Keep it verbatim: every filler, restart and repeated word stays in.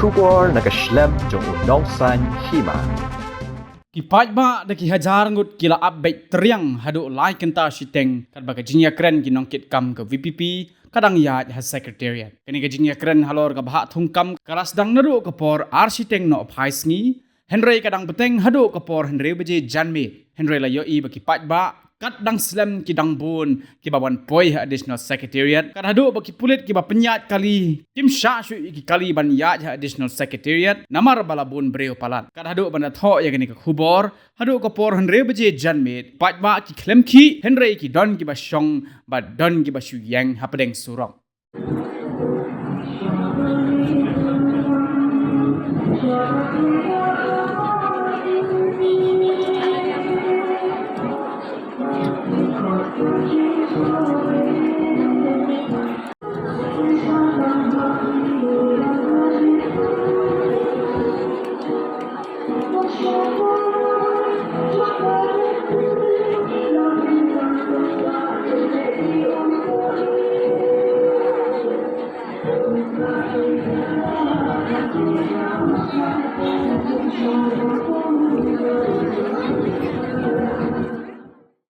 Khubor na ka shlem jong u nongsan hima. Ki paidbah da ki hajar ngut ki la ap beit triang haduh lai kynta shiteng katba ka jingïakren ki nongkitkam ka V P P ka dang ïaid ha Secretariat. Kane ka jingïakren halor ka bhah thungkam ka la sdang naduh ka por ar shiteng nohphai sngi, hynrei ka dang bteng haduh ka por hynriew baje janmiet. Hynrei la ïohi ba ki paidbah kat dang slem ki dang bun kiba wan poi ha Additional Secretariat. Kat haduh ba ki pulit kiba pynïaid kali kim shah shuh ïa ki kali ban ïaid ha Additional Secretariat namar ba la bun briew palat. Kat haduh ban da thoh ïa kane ka khubor haduh ka por hynriew baje janmiet, paidbah ki khlem khih hynrei ki don kiba shong bad don kiba shu ïeng hapdeng surok.